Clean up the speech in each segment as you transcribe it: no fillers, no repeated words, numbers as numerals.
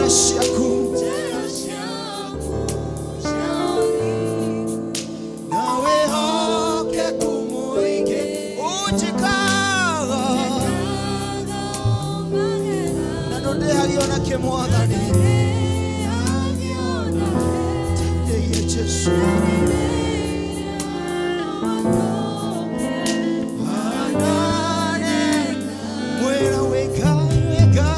Njĩra ciaku na wĩhokeku mũingĩ ũnjĩkaga na ndũndĩhagio na kĩ Mwathani. Teithĩrie Jesu. Hanane mwĩra wĩka wĩka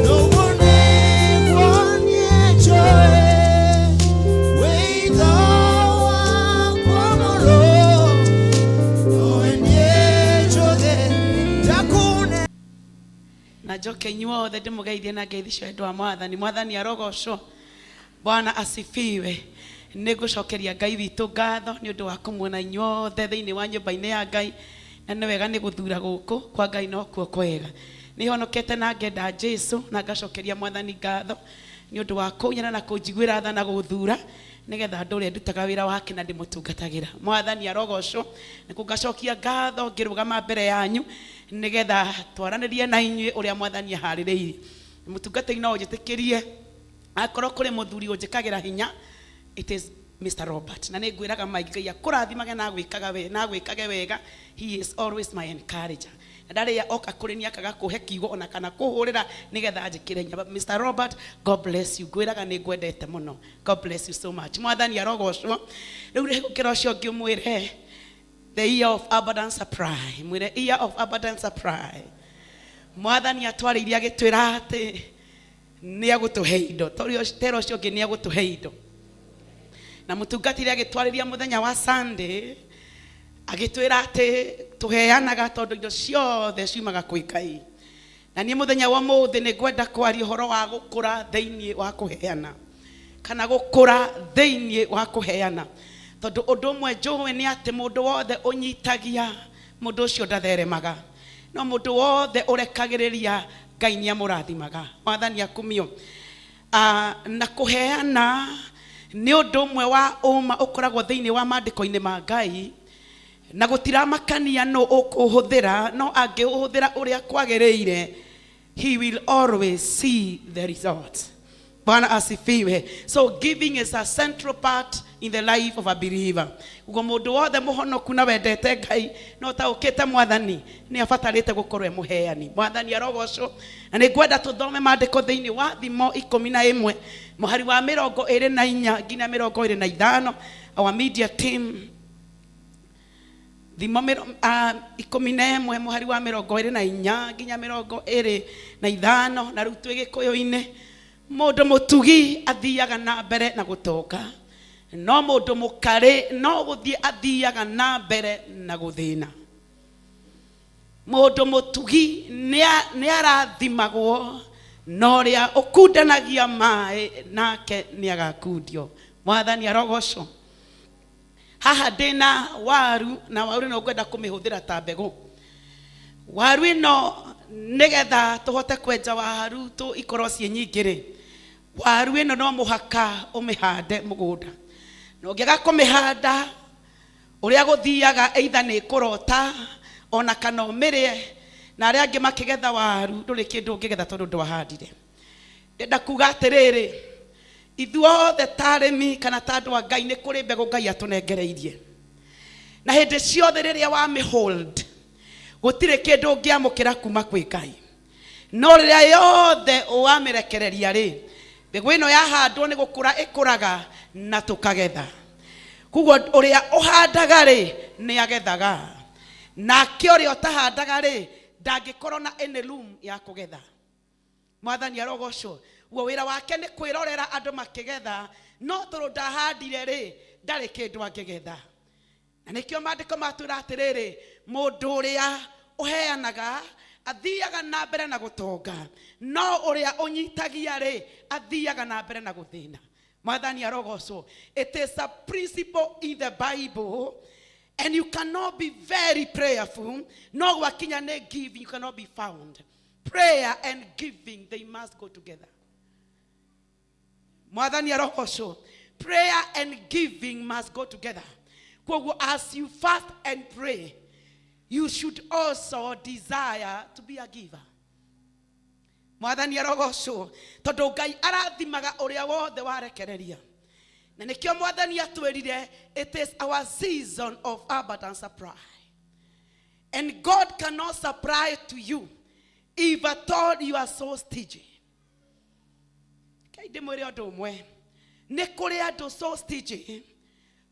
noguo nĩguo niĩ njũĩ wĩitho wakwa mũrũ nowe niĩ njũthĩ ndakune. Na njoke inyuothe ndĩmũgeithie na ngeithi cia wendo wa Mwathani. Mwathani arogocwo. Bwana asifiwe. Nĩ ngũcokeria Ngai witũ ngatho nĩ ũndũ wa kũmuona inyuothe thĩinĩ wa nyũmba-inĩ ya Ngai, na nĩ wega nĩ gũthura gũkũ kwa Ngai nokuo kwega. Nĩ honokete na ngenda Jesu na ngacokeria Mwathani ngatho nĩ ũndũ wa kũnyona na kũnjiguĩra tha na gũthura nĩgetha ndũre ndutaga wĩra wake na ndĩmũtungatagĩra. Mwathani arogocwo. Nĩkuo ngacokia ngatho ngĩrũgama mbere yanyu nĩgetha twaranĩrie na inyuĩ ũrĩa Mwathani aharĩrĩirie. Mũtungatĩri no ũnjĩtĩkĩrie akorwo kũrĩ mũthuri ũnjĩkagĩra hinya, it is Mr. Robert. Na nĩ ngwĩraga maingĩ, Ngai akũrathimage na agwĩkaga we na agwĩkage wega. He is always my encourager, na ndarĩ oka kũrĩ niĩ akaga kũhe kiugo ona kana kũhũrĩra nĩgetha anjĩkĩre hinya. Mr. Robert, God bless you. Ngwĩraga nĩ ngwendete mũno. God bless you so much. Mwathani arogocwo. Rĩu rĩgũkĩra ũcio ũngĩ ũmwĩre the year of abundant supply. Mwĩre year of abundant supply. Mwathani atwarĩirie agĩtwĩra atĩ nĩ agũtũhe indo. Tera ũcio ũngĩ nĩ agũtũhe indo. Na mũtungatĩri agĩtwarĩria mũthenya wa Sunday agĩtwĩra atĩ tũheanaga tondũ indo ciothe ciumaga kwĩ Ngai. Na niĩ mũthenya wa ũmũthĩ nĩ ngwenda kwaria ũhoro wa gũkũra thĩinĩ wa kũheana, kana gũkũra thĩinĩ wa kũheana, tondũ ũndũ ũmwe njũĩ nĩ atĩ mũndũ wothe ũnyitagia, mũndũ ũcio ndatheremaga, no mũndũ wothe ũrekagĩrĩria, Ngai nĩ amũrathimaga. Mwathani akumio. Na kũheana nĩ ũndũ ũmwe wa ũma ũkoragwo thĩinĩ wa maandĩko-inĩ ma Ngai, na gũtiramakania nũ ũkũhũthĩra, no angĩũhũthĩra ũrĩa kwagĩrĩire, he will always see the result. Bwana asifiwe. So giving is a central part in the life of a believer. Uguo mũndũ wothe mũhonoku na wendete Ngai na ũtaũkĩte Mwathani nĩ abatarĩte gũkorwo e mũheani. Mwathani arogocwo. Na nĩ ngwenda tũthome maandĩko thĩinĩ wa Thimo 11 mũhari wa 24 nginya 25. Our media team, Thimo 11 mũhari wa 24 nginya 25. Na rĩu twĩ Gĩkũyũ-inĩ. Mũndũ mũtugi athiaga na mbere na gũtonga, no mũndũ mũkarĩ no gũthiĩ athiaga na mbere na gũthĩna. Mũndũ mũtugi nĩ arathimagwo, na ũrĩa ũkundanagia maĩ nake nĩ agakundio. Mwathani arogocwo. Haha ndĩna waru, na waru ĩno ngwenda kũmĩhũthĩra ta mbegũ. Waru ĩno, nĩgetha tũhote kwenja waru tũ ikorwo ciĩ nyingĩ rĩ, waru ĩno no mũhaka ũmĩhande mũgũnda, na ũngĩaga kũmĩhanda, ũrĩa gũthiaga, either nĩ kũrota ona kana ũmĩrĩe na arĩa angĩ makĩgetha waru, ndũrĩ kĩndũ ũngĩgetha tondũ ndwahandire. Ndĩrenda kuga atĩrĩrĩ, ithuothe ta arĩmi kana ta andũ a Ngai, nĩ kũrĩ mbegũ Ngai atũnengereirie, na hĩndĩ ciothe rĩrĩa wamĩhold, gũtirĩ kĩndũ ũngĩamũkĩra kuma kwĩ Ngai. No rĩrĩa yothe wamĩrekereria rĩ, mbegũ ĩno yahandwo nĩ gũkũra ĩkũraga na tũkagetha. Koguo ũrĩa ũhandaga rĩ, nĩ agethaga, nake ũrĩa ũtahandaga rĩ, ndangĩkorwo na any room ya kũgetha. Mwathani arogocwo. Guo wĩra wake nĩ kwĩrorera andũ makĩgetha, no tondũ ndahandire rĩ, ndarĩ kĩndũ angĩgetha. Na nĩkĩo maandĩko matwĩra atĩrĩrĩ, mũndũ ũrĩa ũheanaga athiaga na mbere na gũtonga, no ũrĩa ũnyitagia rĩ, athiaga na mbere na gũthĩna. Mwathani arogocwo. It is a principle in the Bible, and you cannot be very prayerful no gwakinya nĩ giving, you cannot be found. Prayer and giving, they must go together. Mwathani arogocwo. Prayer and giving must go together. Koguo as you fast and pray, You should also desire to be a giver. Mwathani arogocwo, tondũ Ngai arathimaga ũrĩa wothe warekereria, na nĩkĩo Mwathani atwĩrire it is our season of abundant supply, and God cannot supply to you if at all you are so stingy. Kai ndĩmwĩre ũndũ ũmwe, nĩ kũrĩ andũ so stingy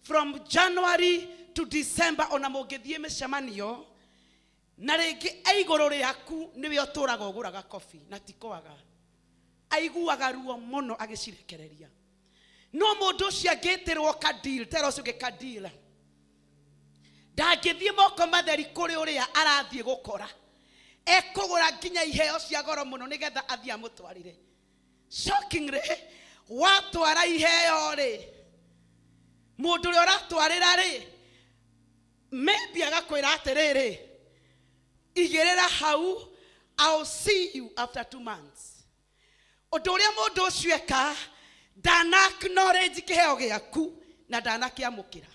from January to December, ona mũngĩthiĩ mĩcemanio na rĩngĩ e igũrũ rĩaku, nĩwe ũtũraga ũgũraga kobi na ti kwaga aiguaga ruo mũno agĩcirekereria. No mũndũ ũcio angĩtĩrwo kadeal tera ũcio ũngĩ kadeal, ndangĩthiĩ moko matheri kũrĩ ũrĩa arathiĩ gũkora, ekũgũra nginya iheo cia goro mũno nĩgetha athiĩ amũtwarĩre. Shockingly, watwara iheo rĩ, mũndũ ũrĩa ũratwarĩra rĩ, maybe agakwĩra atĩrĩrĩ, "Igĩrĩra hau, I'll see you after 2 months." Ũndũ ũrĩa mũndũ ũcio eka, ndana acknowledge kĩheo gĩaku na ndanakĩamũkĩra.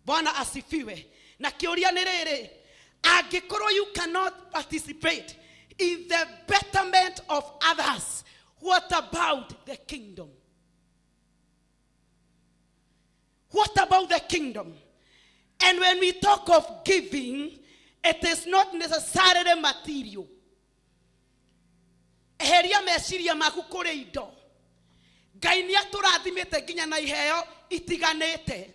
Bwana asifiwe. Na kĩũria nĩ rĩrĩ, angĩkorwo you cannot participate in the betterment of others, what about the kingdom? What about the kingdom? And when we talk of giving, it is not necessarily material. Eheria meciria maku kũrĩ indo. Ngai nĩ atũrathimĩte nginya na iheo itiganĩte.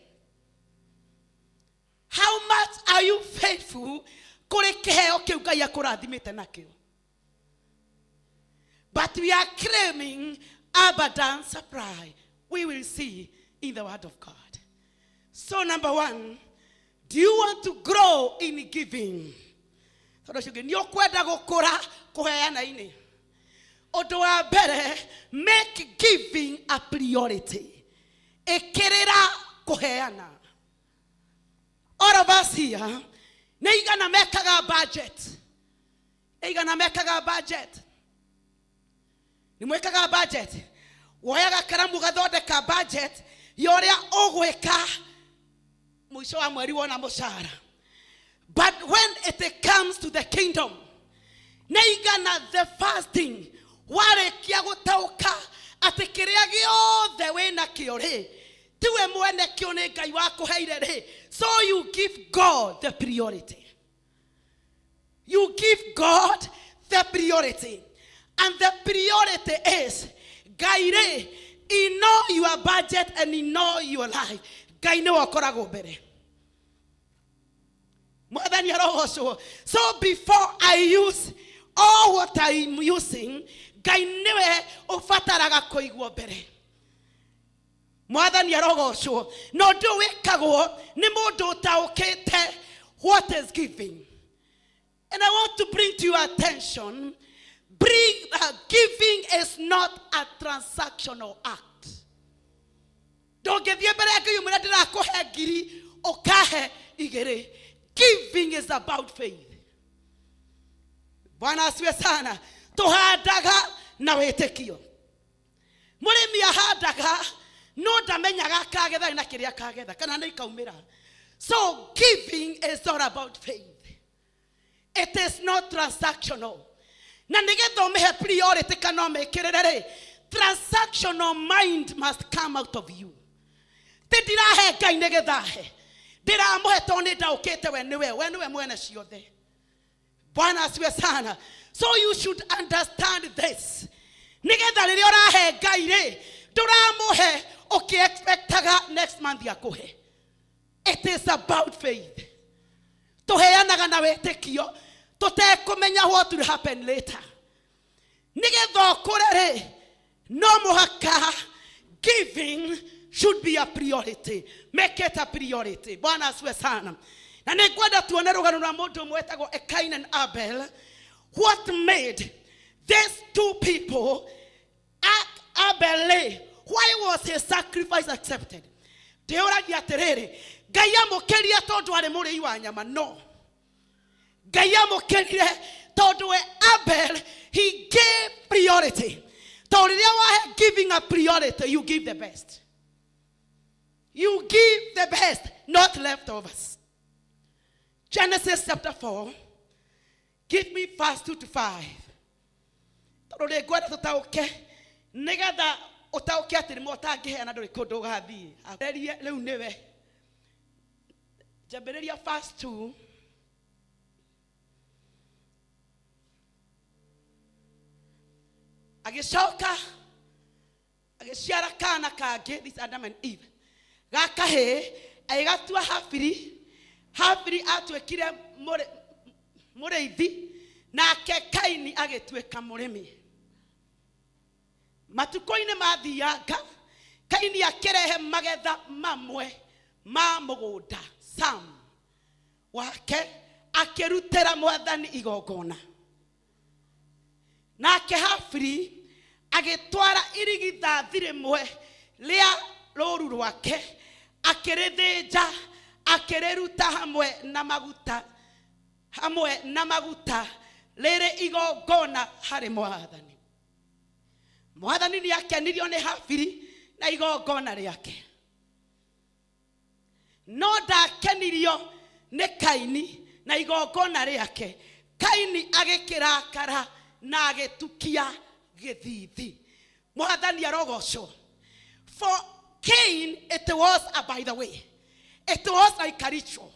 How much are you faithful kũrĩ kĩheo kĩu Ngai akũrathimĩte nakĩo? But we are claiming abundant supply. We will see in the word of God. So number one, do you want to grow in giving? Tondũ ũcio ũngĩ, nĩ ũkwenda gũkũra kũheana-inĩ? Ũndũ wa mbere, make giving a priority. Ĩkĩrĩra kũheana. All of us here, nĩ igana mekaga budget? Nĩ igana mekaga budget? Nĩ mwĩkaga budget? Woyaga karamu, ũgathondeka budget ya ũrĩa ũgwĩka mũico wa mweri wona mũcara. But when it comes to the kingdom, nĩ igana the first thing warĩkia gũtaũka atĩ kĩrĩa gĩothe wĩ nakĩo rĩ, tiwe mwene kĩo, nĩ Ngai wakũheire rĩ, so you give God the priority. You give God the priority, and the priority is Ngai rĩ, in all your budget and in all your life, Ngai nĩwe ũkoragwo mbere. Mwathani arogocwo. So before I use all what I'm using, Ngai nĩwe ũbataraga kũigwo mbere. Mwathani arogocwo. Na ũndũ ũyũ wĩkagwo nĩ mũndũ ũtaũkĩte what is giving. And I want to bring to your attention, giving is not a transactional act. Ndũngĩthiĩ mbere ya Ngai ũmwĩre, "Ndĩrakũhe 1,000, ũkahe 2." Giving is about faith. Bwana asiwe sana. Tũhandaga na wĩtĩkio. Mũrĩmi ahandaga no ndamenyaga akagetha na kĩrĩa akagetha kana nĩ ikaumĩra. So giving is all about faith. It is not transactional. Na nĩgetha ũmĩhe priority kana ũmĩkĩrĩre rĩ, transactional mind must come out of you. Ti ndirahe Ngai nĩgetha he, ndĩramũhe tondũ nĩ ndaũkĩte we nĩwe, we nĩwe mwene ciothe. Bwana asiwe sana. So you should understand this, nĩgetha rĩrĩa ũrahe Ngai rĩ, ndũramũhe ũkĩ-expectaga next month akũhe. It is about faith. Tũheanaga na wĩtĩkio tũtekũmenya what will happen later. Nĩgetha ũkũre rĩ, no mũhaka giving should be a priority. Make it a priority. Bwana asiwe sana. Na nĩ ngwenda tuone rũgano rwa mũndũ ũmwe wetagwo Cain and Abel. What made these two people, Abel rĩ, why was his sacrifice accepted? Ndĩũragia atĩrĩrĩ, Ngai amũkĩrire tondũ arĩ mũrĩi wa nyama? No, Ngai amũkĩrire tondũ we Abel, he gave priority. Tondũ rĩrĩa wahe giving a priority, you give the best. You give the best, not leftovers. Genesis chapter 4, give me verse 2 to 5. Tondũ rĩ ngwenda tũtaũke nĩgetha ũtaũke atĩ nĩmo ũtangĩheana ndũrĩ kũndũ ũgathiĩ. Ambĩrĩrie rĩu nĩwe. Njambĩrĩria verse 2. Agĩcoka agĩciara kana kangĩ, this Adam and Eve, ga kahĩĩ, agĩgatua Habili. Habili atuĩkire mũrĩithi, nake Kaini agĩtuĩka mũrĩmi. Matukũ-inĩ mathianga, Kaini akĩrehe magetha mamwe ma mũgũnda Sam wake, akĩrutĩra Mwathani igongona. Nake Habili agĩtwara irigithathi rĩmwe rĩa rũũru rwake, akĩrĩthĩnja, akĩrĩruta hamwe na maguta rĩrĩ igongona harĩ Mwathani. Mwathani nĩ akenirio nĩ Habili na igongona rĩake, no ndakenirio nĩ Kaini na igongona rĩake. Kaini agĩkĩrakara na agĩtukia gĩthithi. Mwathani arogocwo. For Cain it was a by the way, it was like a ritual,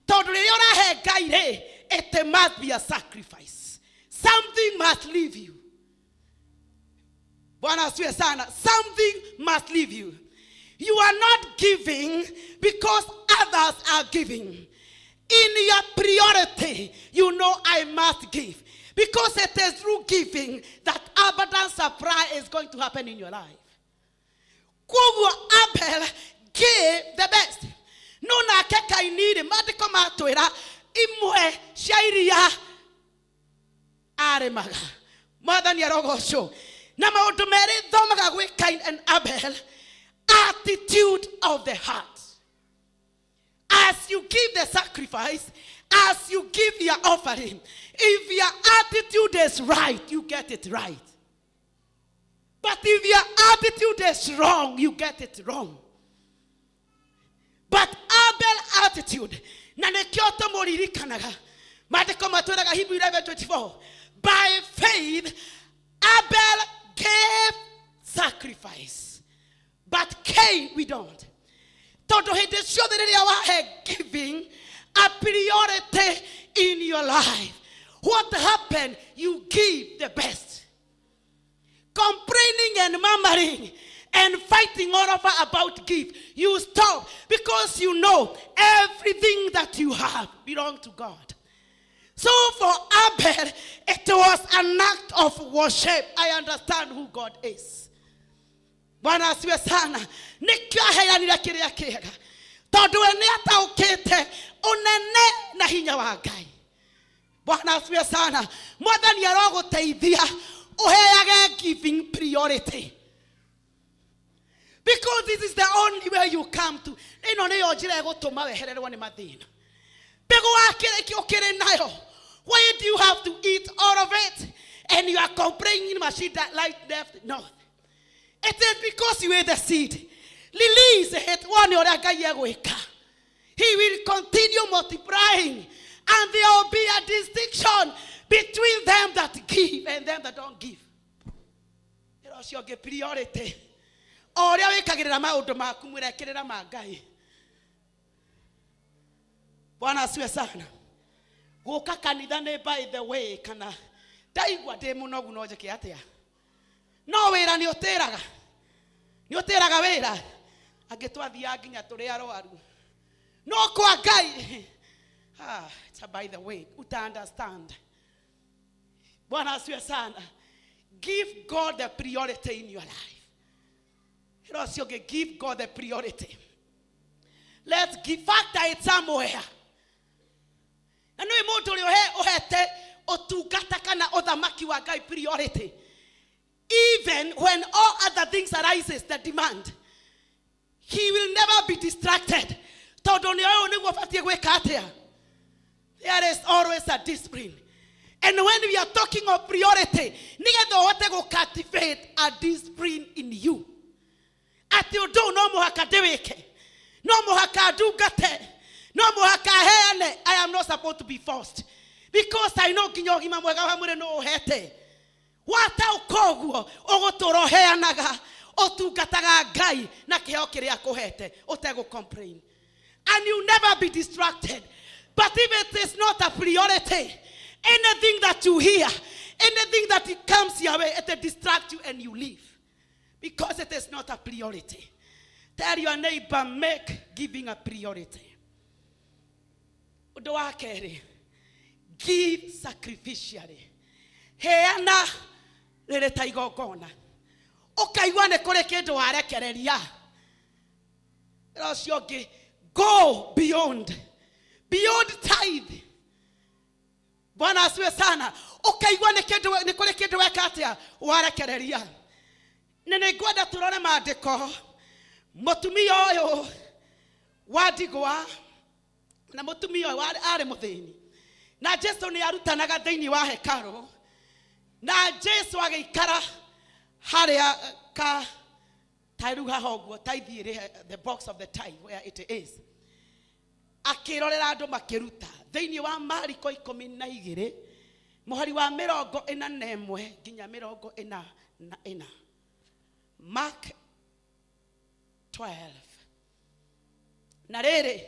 tondũ rĩrĩa ũrahe Ngai rĩ, it must be a sacrifice. Something must leave you. Bwana asifiwe sana. Something must leave you. You are not giving because others are giving. In your priority, you know I must give. Because it is through giving that abundant supply is going to happen in your life. Koguo Abel gave the best. No nake Kaini rĩ, maandĩko matwĩra imwe cia iria arĩmaga. Mwathani arogocwo. Na maũndũ merĩ thomaga gwĩ Cain and Abel: attitude of the heart. As you give the sacrifice, as you give your offering, if your attitude is right, you get it right. But if your attitude is wrong, you get it wrong. But Abel attitude, na nĩkĩo tũmũririkanaga. Maandĩko matwĩraga Hebrew 11:24, by faith Abel gave sacrifice, but Cain we don't. Tondũ hĩndĩ ciothe rĩrĩa wahe giving a priority in your life, what happened? You give the best. Complaining and murmuring and fighting all over about give, you stop, because you know everything that you have belongs to God. So for Abel, it was an act of worship. I understand who God is. Bwana asiwe sana. Nĩkĩo aheanire kĩrĩa kĩega, tondũ we nĩ ataũkĩte ũnene na hinya wa Ngai. Bwana asiwe sana. Mwathani arogũteithia ũheage giving priority, because this is the only way you come to. Ĩno nĩyo njĩra ĩgũtũma wehererwo nĩ mathĩna. Mbegũ wakĩrĩki ũkĩrĩ nayo, why do you have to eat all of it and you are complaining mashida right, left, north? It is because you ate the seed. Release it. Wone ũrĩa Ngai egwĩka. He will continue multiplying, and there will be a distinction between them that give and them that don't give. Ĩra ũcio ũngĩ, priority. O ũrĩa wĩkagĩrĩra maũndũ maku, mwĩrekĩrĩra ma Ngai. Bwana asiwe sana. Gũka kanitha nĩ by the way, kana ndaigua ndĩ mũnogu no njĩke atĩa? No wĩra nĩ ũtĩraga, nĩ ũtĩraga wĩra. Angĩ twathiaga nginya tũrĩ arwaru, no kwa Ngai, ah, it's a by the way. Uta understand. Bwana asiwe sana. Give God the priority in your life. Ĩra ũcio ũngĩ, give God the priority. Let's give factor it somewhere. Na nĩ mũndũ ũrĩa ũhete ũtungata kana ũthamaki wa Ngai priority, even when all other things arises, the demand, he will never be distracted, tondũ nĩ ũyũ nĩguo ũbatiĩ gwĩka atĩa. There is always a discipline, and when we are talking of priority, nĩgetha ũhote gũ cultivate a discipline in you, atĩ ũndũ ũyũ no mũhaka ndĩwĩke, no mũhaka ndungate, No mũhaka heane. I am not supposed to be forced because I know nginya ũgima mwega wa mwĩrĩ nĩ ũhete. Wataũka ũguo, ũgũtũra ũheanaga, ũtungataga Ngai na kĩheo kĩrĩa akũhete ũtegũ complain, and you never be distracted. But if it is not a priority, anything that you hear, anything that it comes your way, it will distract you and you leave because it is not a priority. Tell your neighbor, make giving a priority. Ũndũ wa kerĩ, give sacrificially. Heana rĩrĩ ta igongona, ũkaigua nĩ kũrĩ kĩndũ warekereria. Ĩra ũcio ũngĩ, go beyond tithe. Bwana asiwe sana. Ũkaigua nĩ kĩndũ, nĩ kũrĩ kĩndũ weka atĩa, warekereria. Na nĩ ngwenda tũrore maandĩko. Mũtumia ũyũ wa ndigwa na mũtumia ũyũ arĩ mũthĩni, na Jesu nĩ arutanaga thĩinĩ wa hekarũ, na Jesu agĩikara harĩa ka ta rĩu haha ũguo tithe ĩrĩ, the box of the tithe where it is, akĩrorera andũ makĩruta. Thĩinĩ wa Mariko 12 mũhari wa 41 nginya 44, Mark 12. Na rĩrĩ,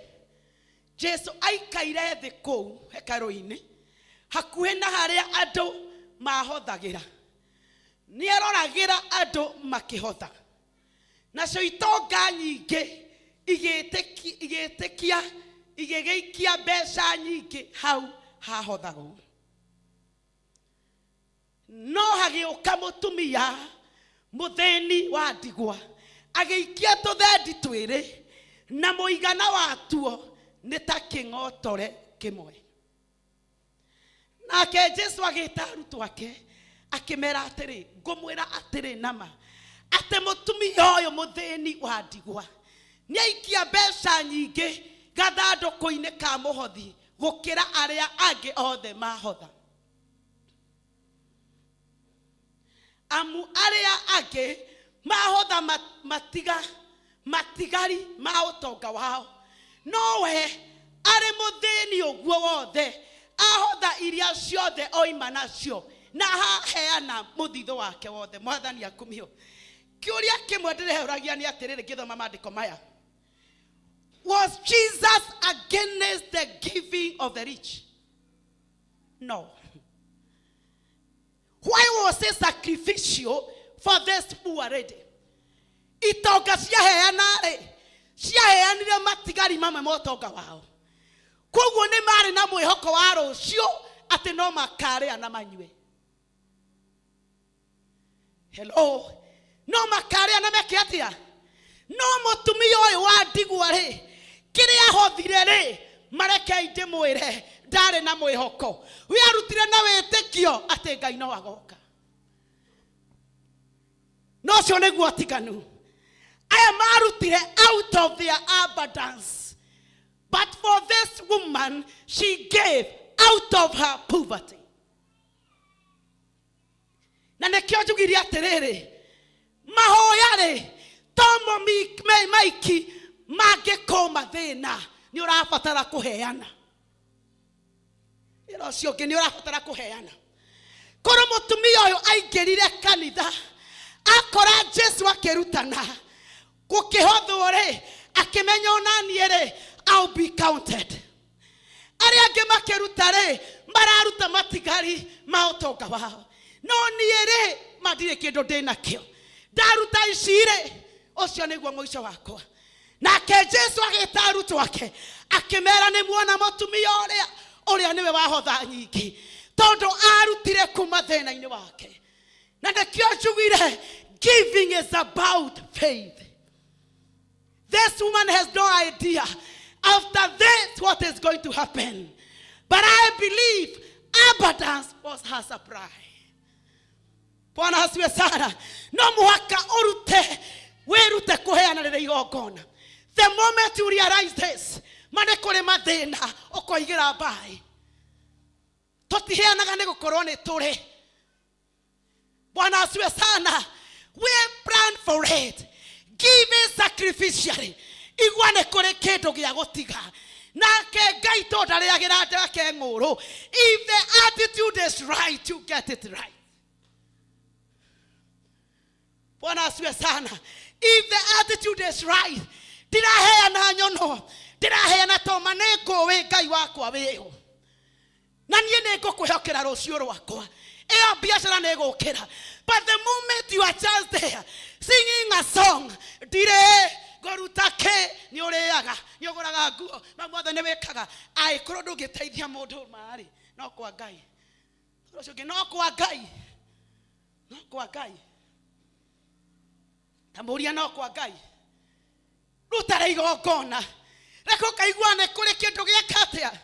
Jesu aikaire thĩ kũu hekarũ-inĩ hakuhĩ na harĩa andũ mahothagĩra, nĩ aroragĩra andũ makĩhotha. Nacio itonga nyingĩ igĩtĩkia igĩgĩikia mbeca nyingĩ hau hahothagwo. No hagĩũka mũtumia mũthĩni wa ndigwa, agĩikia tũthendi twĩrĩ, na mũigana watuo nĩ ta kĩng'otore kĩmwe. Nake Jesu agĩta arutwo ake, akĩmera atĩrĩ, "Ngũmwĩra atĩrĩ nama, atĩ mũtumia ũyũ mũthĩni wa ndigwa nĩ aikia mbeca nyingĩ gathandũkũ-inĩ ka mũhothi gũkĩra arĩa angĩ othe mahotha. Amu arĩa angĩ mahotha matiga matigari ma ũtonga wao, no we arĩ mũthĩni ũguo wothe, ahotha iria ciothe oima nacio, na aheana mũthithũ wake wothe." Mwathani akumio. Kĩũria kĩmwe ndĩrehũragia nĩ atĩrĩrĩ, ngĩthoma maandĩko maya, was Jesus against the giving of the rich? No. Why was it sacrificial for this poor lady? Itonga ciaheana rĩ, ciaheanire matigari mamwe ma ũtonga wao, koguo nĩ marĩ na mwĩhoko wa rũciũ atĩ no makarĩa na manyue. Hello, no makarĩa na meke atĩa? No mũtumia ũyũ wa ndigwa rĩ, kĩrĩa ahothire rĩ, marekei ndĩmwĩre, ndarĩ na mwĩhoko. We arutire na wĩtĩkio atĩ Ngai no agoka. No ũcio nĩguo ũtiganu. Aya marutire out of their abundance, but for this woman, she gave out of her poverty. Na nĩkĩo njugire atĩrĩrĩ, mahoya rĩ, tomo maiki mangĩkũma thĩna. Nĩ ũrabatara kũheana. Ĩra ũcio ũngĩ, nĩ ũrabatara kũheana. Korwo mũtumia ũyũ aingĩrire kanitha, akora Jesu akĩrutana gũkĩhothwo rĩ, akĩmenya ona niĩ rĩ, I'll be counted. Arĩa angĩ makĩruta rĩ, mararuta matigari ma ũtonga wao, no niĩ rĩ, ma ndirĩ kĩndũ ndĩ nakĩo. Ndaruta ici rĩ, ũcio nĩguo mũico wakwa. Nake Jesu agĩta arutwo ake, akĩmera, "Nĩ muona mũtumia ũrĩa? Ũrĩa nĩwe wahotha nyingĩ, tondũ arutire kuma thĩna-inĩ wake." Na nĩkĩo njugire, giving is about faith. This woman has no idea after this what is going to happen, but I believe abundance was her supply. Bwana asiwe sana. No mũhaka ũrute, wĩrute kũheana rĩrĩ igongona. The moment you realize this, ma nĩ kũrĩ mathĩna ũkoigĩra mbaĩ. Tũtiheanaga nĩ gũkorwo nĩ tũrĩ. Bwana asiwe sana. We plan for it. Give it sacrificially. Igua nĩ kũrĩ kĩndũ gĩa gũtiga. Nake Ngai to ndarĩagĩra andũ ake ng'ũrũ. If the attitude is right, you get it right. Bwana asiwe sana. If the attitude is right, ndiraheana nyono, ndiraheana toma nĩ ngũĩ Ngai wakwa wĩho, na niĩ nĩ ngũkwĩhokera rũciũ rwakwa, ĩyo biacara nĩ ĩgũkĩra. But the moment you are just there singing a song, ndirĩ ngũruta kĩ, nĩ ũrĩaga, nĩ ũgũraga nguo, ma mothe nĩ wĩkaga, angĩkorwo ndũngĩteithia mũndũ marĩ no kwa Ngai. Ũcio ũngĩ no kwa Ngai, no kwa Ngai, tamũria, no kwa Ngai. Rutara igongona, reke ũkaigua nĩ kũrĩ kĩndũ gĩeka atĩa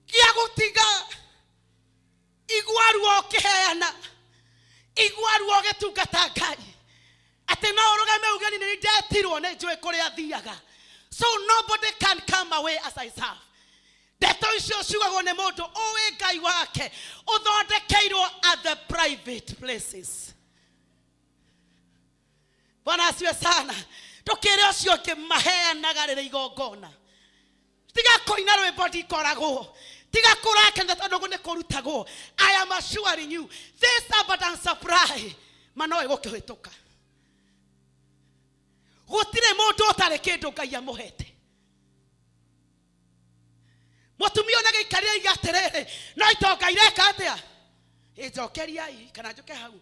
gĩa gũtiga. Igua ruo ũkĩheana, igua ruo ũgĩtungata Ngai, atĩ no ũrũgame uge nĩ ndetirwo, nĩ njũĩ kũrĩa thiaga, so nobody can come away as I serve. Ndeto icio ciugagwo nĩ mũndũ ũĩ Ngai wake, ũthondekeirwo at the private places. Bwana asiwe sana. Ndũkĩre ũcio ũngĩ maheanaga rĩrĩ igongona. Tiga kũina rwĩmbo ndikoragwo, tiga kũrakena tondũ nĩ kũrutagwo. I am assuring you this abundance supply ma no ĩgũkĩhĩtũka. Gũtirĩ mũndũ ũtarĩ kĩndũ Ngai amũhete. Mũtumia ona gĩikarĩre iga atĩrĩrĩ, no itonga ireka atĩa? Ĩnjokeriai kana njũke hau.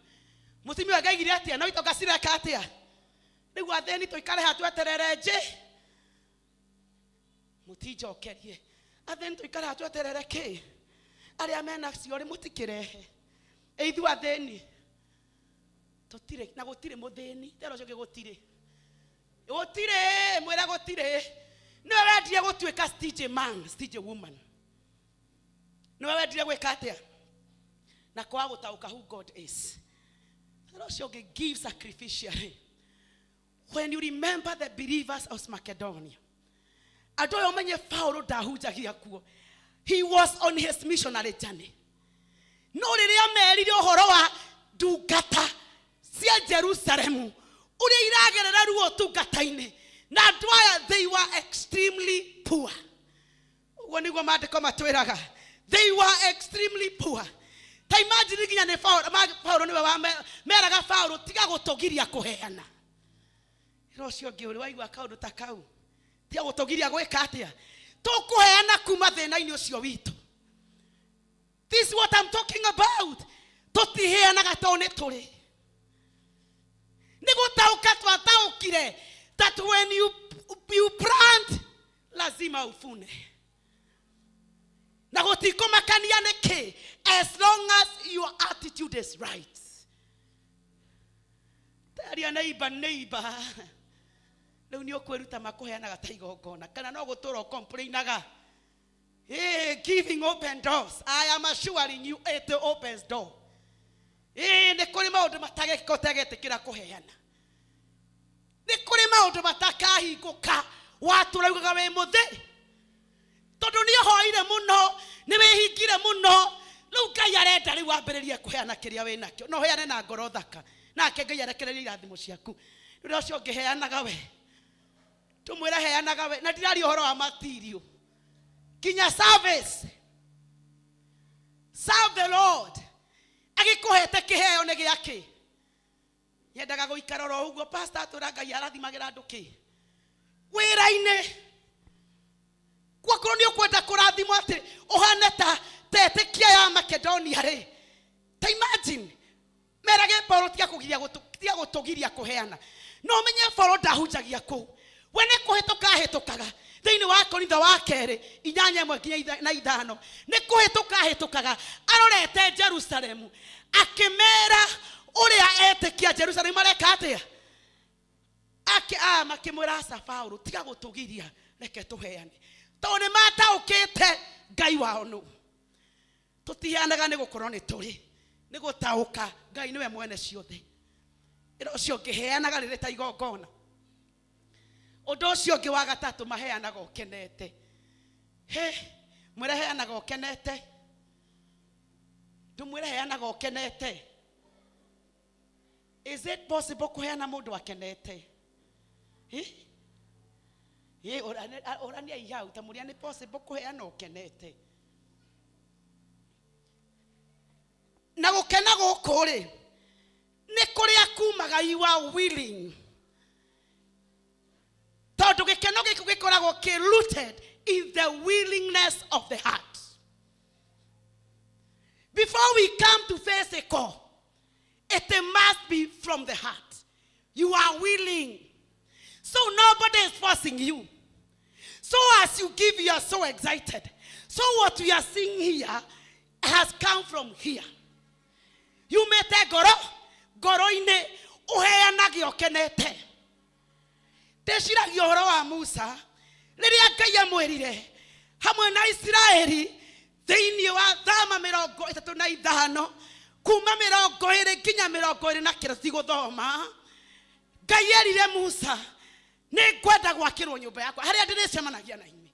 Mũtumia ũyũ angaigire atĩa? No itonga cireka atĩa? Rĩu athĩni tũikare haha tweterere njĩ? Mũtinjokerie. Athĩni tũikare haha tweterere kĩ? Arĩa mena cio rĩ, mũtikĩrehe. Ithuĩ athĩni tũtirĩ na gũtirĩ mũthĩni tera ũcio ũngĩ, gũtirĩ, gũtirĩ, mwĩre gũtirĩ. Nĩwe wendire gũtuĩka stingy man, stingy woman. Nĩwe wendire gwĩka atĩa na kwaga gũtaũka who God is. Tera ũcio ũngĩ, give sacrificially. When you remember the believers of Macedonia, andũ aya ũmenye Paulo ndahunjagia kuo, he was on his missionary journey. No rĩrĩa merire ũhoro wa ndungata cia Jerusalemu ũrĩa iragerera ruo ũtungata-inĩ, na andũ aya, they were extremely poor. Ũguo nĩguo maandĩko matwĩraga, they were extremely poor. Ta imagine, nginya nĩ Paulo, Paulo nĩwe meraga Paulo, tiga gũtũgiria kũheana. Ĩra ũcio ũngĩ, ũrĩ waigua kaũndũ ta kau? Tiga gũtũgiria gwĩka atĩa? Tũkũheana kuma thĩna-inĩ ũcio witũ. This is what I'm talking about. Tũtiheanaga tondũ nĩ tũrĩ nĩ gũtaũka twataũkire that when you plant, lazima ufune, na gũtikũmakania nĩkĩ, as long as your attitude is right. Taria neighbor, neighbor, rĩu nĩ ũkwĩruta makũheanaga ta igongona kana no gũtũra ũcomplainaga? Hey, giving open doors. I am assuring you it opens door. Ĩĩ, nĩ kũrĩ maũndũ matagekĩka ũtegetĩkĩra kũheana. Nĩ kũrĩ maũndũ matakahingũka watũra ugaga wĩ mũthĩ, tondũ nĩ ũhoire mũno, nĩ wĩhingire mũno. Rĩu Ngai arenda rĩu wambĩrĩrie kũheana kĩrĩa wĩ nakĩo, no ũheane na ngoro thaka, nake Ngai arekererie irathimo ciaku. Rĩrĩa ũcio ũngĩheanaga we, tũmwĩre heanaga we, na ndiraria ũhoro wa material, nginya service. Serve the Lord. Agĩkũhete kĩheo nĩ gĩakĩ? Nyendaga gũikara oro ũguo. Pastor atwĩra Ngai arathimagĩra andũ kĩ wĩra-inĩ. Gwakorwo nĩ ũkwenda kũrathimwo atĩ ũhane ta tetĩkia ya Makedonia rĩ, ta imagine merage Paulo, tiga kũgiria tiga gũtũgiria kũheana. No ũmenye Paulo ndahunjagia kũu, we nĩ kũhĩtũka ahĩtũkaga. Thĩinĩ wa Korintho wa kerĩ 8:1 nginya na 5, nĩ kũhĩtũka ahĩtũkaga arorete Jerusalemu, akĩmera ũrĩa etĩkia Jerusalemu mareka atĩa. Makĩmwĩra, aca Paulo, tiga gũtũgiria, reke tũheane, tondũ nĩ mataũkĩte Ngai wao nũ. Tũtiheanaga nĩ gũkorwo nĩ tũrĩ, nĩ gũtaũka Ngai nĩwe mwene ciothe. Ĩra ũcio ũngĩ, heanaga rĩrĩ ta igongona. Ũndũ ũcio ũngĩ wa gatatũ, maheanaga ũkenete. He mwĩre, heanaga ũkenete. Ndũmwĩre, heanaga ũkenete. Is it possible kũheana mũndũ akenete? Eh? Ĩ, ũraniai hau ta mũrĩa nĩ possible kũheana ũkenete. Na gũkena gũkũ rĩ, nĩ kũrĩa kumaga you are willing. Tondũ gĩkeno gĩkĩ gĩkoragwo kĩ rooted in the willingness of the heart. Before we come to physical, it must be from the heart. You are willing. So nobody is forcing you. So as you give, you are so excited. So what we are seeing here has come from here. Yumĩte ngoro, ngoro-inĩ ũheanage ũkenete. Ndĩciragia ũhoro wa Musa rĩrĩa Ngai amwĩrire hamwe na Isiraeli thĩinĩ wa thama 35 kuma 20 nginya 29 tigũthoma. Ngai erire Musa, nĩ ngwenda gwakĩrwo nyũmba yakwa harĩa ndĩrĩcemanagia na inyuĩ.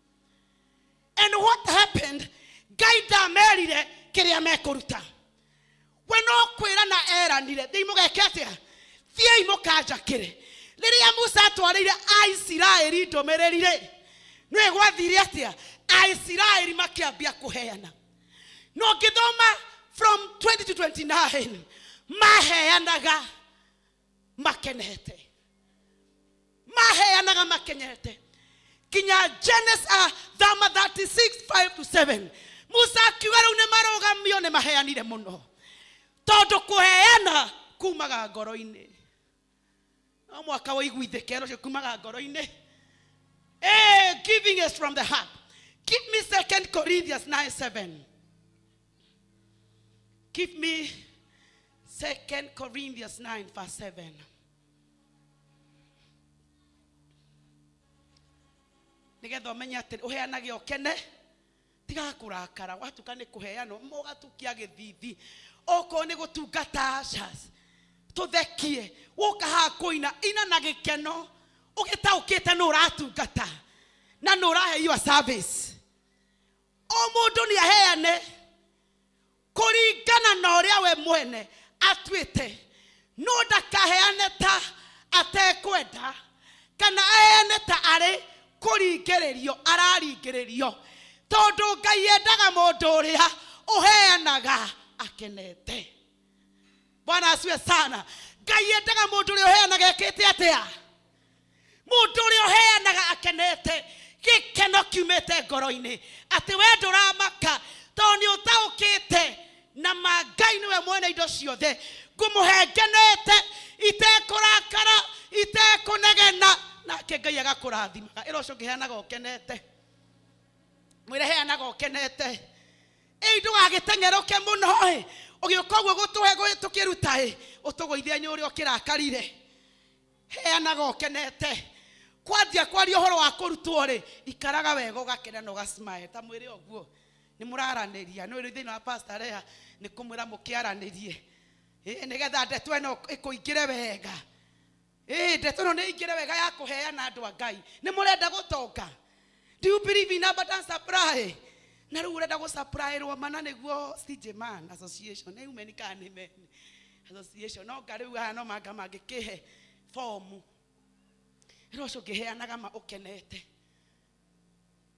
And what happened? Ngai ndamerire kĩrĩa mekũruta. We no kwĩra na eranire, thiĩi mũgeke atĩa? Thiĩi mũkanjakĩre. Rĩrĩa Musa atwarĩire Aisiraeli ndũmĩrĩri rĩ, nĩwe gwathire atĩa? Aisiraeli makĩambia kũheana. No ngĩthoma from 20 to 29 maheanaga makenete, maheanaga makenete nginya Genesis thama 36 5 to 7. Musa akiuga rĩu nĩ marũgamio, nĩ maheanire mũno, tondũ kũheana kumaga ngoro-inĩ. No mwaka ũiguithĩke ũcio kumaga ngoro-inĩ. Giving is from the heart. Give me 2 Corinthians 9:7. Give me 2 Corinthians 9 verse 7. Nigetha ũmenye atĩ ũheanage ũkene, tigaga kũrakara watuka nĩ kũheanwo mũgatukia gĩthithi, okorwo nĩ gũtungata ushers tũthekie, woka haha kũina ina na gĩkeno ũgĩtaũkĩte nũ ũratungata na nũ ũrahe your service. O mũndũ nĩ aheane kũringana na ũrĩa we mwene atuĩte, no ndakaheane ta atekwenda kana aheane ta arĩ kũringĩrĩrio araringĩrĩrio, tondũ Ngai endaga mũndũ ũrĩa ũheanaga akenete. Bwana asiwe sana. Ngai endaga mũndũ ũrĩa ũheanaga ekĩte atĩa? Mũndũ ũrĩa ũheanaga akenete, gĩkeno kiumĩte ngoro-inĩ, atĩ we ndũramaka tondũ nĩ ũtaũkĩte na ma Ngai nĩwe mwene indo ciothe, ngũmũhe ngenete, itekũrakara, itekũnegena, nake Ngai agakũrathimaga. Ĩra ũcio ũngĩ heanaga ũkenete, mwĩre heanaga ũkenete. Ĩ ndũgagĩteng'erũke mũno ĩ, ũgĩũka ũguo gũtũhe tũkĩruta ĩ, ũtũgũithie nĩ ũrĩa ũkĩrakarire. Heanaga ũkenete. Kwanjia kwaria ũhoro wa kũrutwo rĩ, ikaraga wega ũgakena na ũgacmile ta mwĩre ũguo nĩ mũraranĩria. Nĩ thĩinĩ wa Pastor Lea nĩ kũmwĩra mũkĩaranĩrie, ĩ nĩgetha ndeto ĩno ĩkũingĩre wega. Ĩ ndeto ĩno nĩ ĩingĩre wega ya kũheana. Andũ a Ngai, nĩ mũrenda gũtonga? Do you believe in abundant supply? Na rĩu ũrenda gũsupplyĩrwo mana nĩguo CJ Man Association nĩ women kana nĩ men association, no nga rĩu haha no manga mangĩkĩhe fomu. Rĩu ũcio ũngĩheanaga ma ũkenete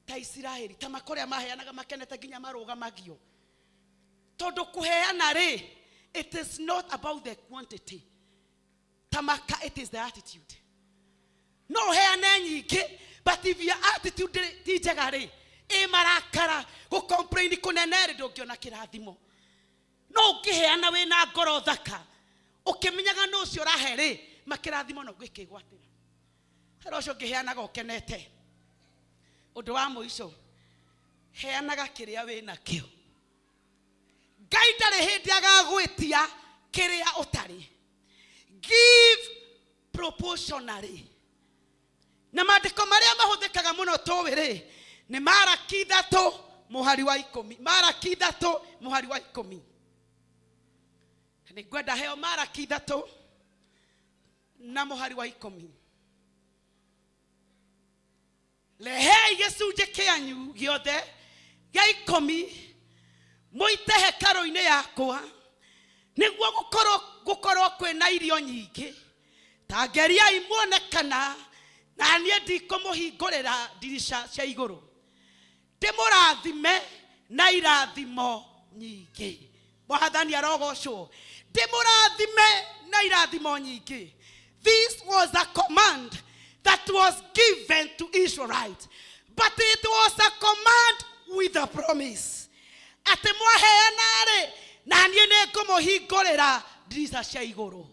ta Isiraeli, ta makoria maheanaga makenete nginya marũgamagio, tondũ kũheana rĩ, it is not about the quantity, tamaka, it is the attitude. No ũheane nyingĩ, but if your attitude ti njega rĩ, ĩ marakara, gũcomplain kũnene rĩ, ndũngĩona kĩrathimo. No ũngĩheana wĩna ngoro thaka, ũkĩmenyaga nũ ũcio ũrahe rĩ, makĩrathimo no ũngĩkĩgwatĩra. Hera ũcio ũngĩheanaga ũkenete. Ũndũ wa mũico, heanaga kĩrĩa wĩ nakĩo. Ngai ndarĩ hĩndĩ agagwĩtia kĩrĩa ũtarĩ. Give proportionally. Na maandĩko marĩa mahũthĩkaga mũno tũĩ rĩ, nĩ Maraki 3 mũhari wa 10. Maraki 3 mũhari wa 10. Nĩ ngwenda heo Maraki 3 na mũhari wa 10. Rehei gĩcunjĩ kĩanyu gĩothe gĩa 10 mũite hekarũ-inĩ yakwa, nĩguo gũkorwo kwĩna irio nyingĩ. Ta ngeriai muone kana Na niĩ ndikũmũhingũrĩra ndirica cia igũrũ, ndĩmũrathime na irathimo nyingĩ. Mwathani arogocwo. Ndĩmũrathime na irathimo nyingĩ. This was a command that was given to Israelites, but it was a command with a promise, atĩ mwaheana-rĩ, na niĩ nĩngũmũhingũrĩra ndirica cia igũrũ.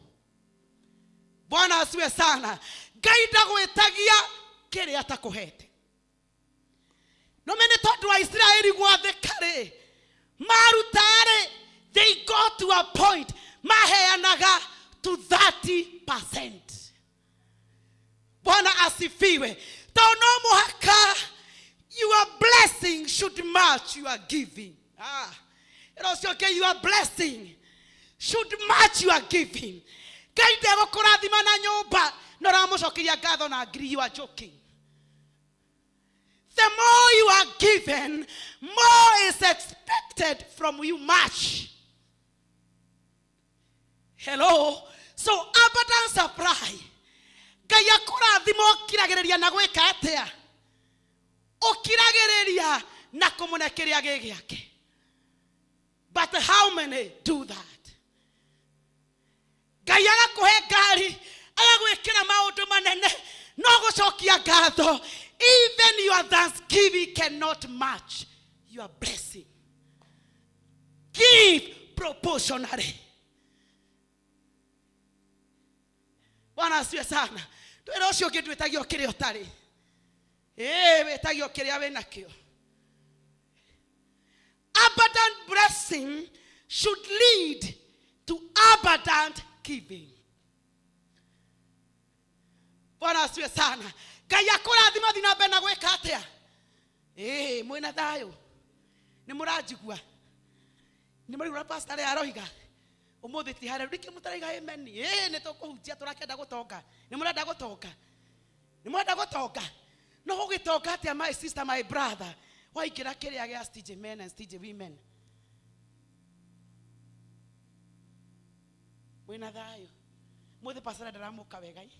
Bwana asiwe sana. Ngai ndagwĩtagia kĩrĩa atakũhete. Nome nĩ tondũ wa Isiraeli gwathĩka-rĩ, maruta-rĩ, they got to a point maheanaga to 30%. Bwana asifiwe. Tondũ no mũhaka your blessing should match your giving. Ah, ĩno ũcio ũngĩ, your blessing should match your giving. Ngai ndegũkũrathima na nyũmba no ũramũcokeria ngatho na ngiri. You are joking. The more you are given, more is expected from you. Much. Hello. So abundant supply, Ngai akũrathima ũkiragĩrĩria na gwĩka atĩa? Ũkiragĩrĩria na kũmũne kĩrĩa gĩ gĩake. But how many do that? Ngai agakũhe ngari, agagwĩkĩra maũndũ manene, no gũcokia ngatho, even your thanksgiving cannot match your blessing. Give proportionally. Bwana asiwe sana. Wĩra ũcio ũngĩ ndwĩtagio kĩrĩa ũtarĩ, ĩĩ, wĩtagio kĩrĩa wĩ nakĩo. Abundant blessing should lead to abundant giving. Bwana asiwe sana. Ngai akũrathima, thi na mbere na gwĩka atĩa? Ĩĩ, mwĩna thayũ? Nĩ mũranjigua? Nĩ mũraigua pastor arĩa aroiga ũmũthĩ ti harĩa rĩkĩ mũtaraiga amen? Ĩĩ, nĩ tũkũhunjia. Tũrakenda gũtonga. Nĩ mũrenda gũtonga? Nĩ mũrenda gũtonga? No gũgĩtonga atĩa, my sister, my brother, waingĩra kĩrĩa gĩa stingy men and stingy women? Mwĩna thayũ? Mũthĩ pastor ndaramũka wega, ĩ,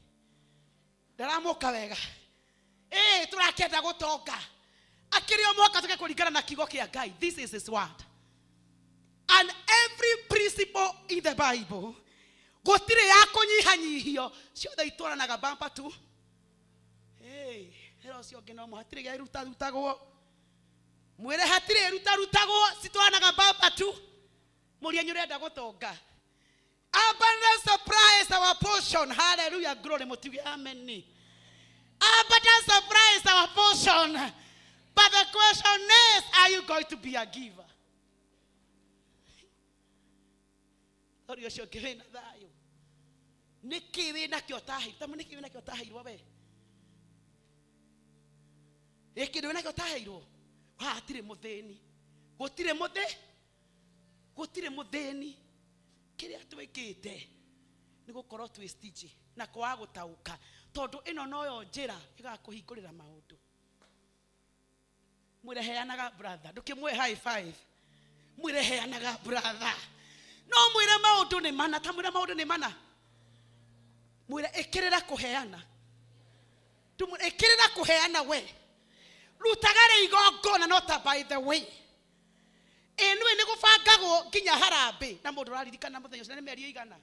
ndaramũka wega. Ĩĩ, tũrakĩenda gũtonga akĩrĩ o mwaka tũke kũringana na kiugo kĩa Ngai. This is his word and every principle in the Bible gũtirĩ ya kũnyihanyihio, ciothe itwaranaga bampa tu. Hey, hera ũcio ũngĩ no hatirĩ gĩa rutarutagwo. Mwĩre hatirĩ rutarutagwo, citwaranaga bampa tu. Mũria nĩ ũrenda gũtonga. Abundant supply is our portion. Hallelujah, glory. Mũtuge amen. Abundant supply is our portion, but the question is, are you going to be a giver? Tori ũcio ũngĩ wĩna thayũ? Nĩkĩ wĩ nakĩo ũtaheirwo? Tamu nĩkĩ wĩ nakĩo ũtaheirwo we? Ĩ, kĩndũ wĩ nakĩo ũtaheirwo haha? Hatirĩ mũthĩni, gũtirĩ mũthĩ, gũtirĩ mũthĩni. Kĩrĩa twĩkĩte nĩ gũkorwo twĩ stingy na kwaga gũtaũka, tondũ ĩno noyo njĩra ĩgakũhingũrĩra maũndũ. Mwĩre heanaga, brother. Ndũkĩmũhe high five. Mwĩre heanaga, brother. No mwĩre maũndũ nĩ mana. Ta mwĩre maũndũ nĩ mana. Mwĩre ĩkĩrĩra kũheana. Ndũmwĩre ĩkĩrĩra kũheana. We rutaga rĩ igongona, no ta by the way, ĩ nĩwe nĩ gũbangagwo nginya harambĩ na mũndũ ũraririkana mũthenya ũcio na nĩ mĩeri ĩigana.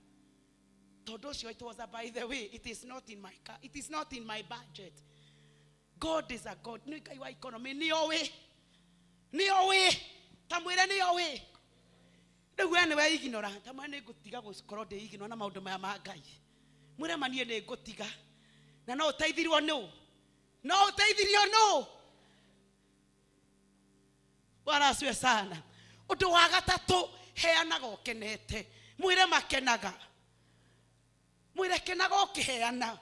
Tondũ ũcio it was a by the way. It is not in my car, it is not in my budget. God is a God, nĩ Ngai wa economy. Nĩ oĩ, nĩ oĩ. Ta mwĩre nĩ oĩ. Rĩu we nĩwe ignora. Ta mwĩre nĩ ngũtiga gũkorwo ndĩ ignora na maũndũ maya ma Ngai. Mwĩre ma niĩ nĩ ngũtiga na no ũteithirio nũ, no ũteithirio nũ. Bwana asiwe sana. Ũndũ wa gatatũ, heanaga ũkenete. Mwĩre makenaga. Mwĩre kenaga ũkĩheana.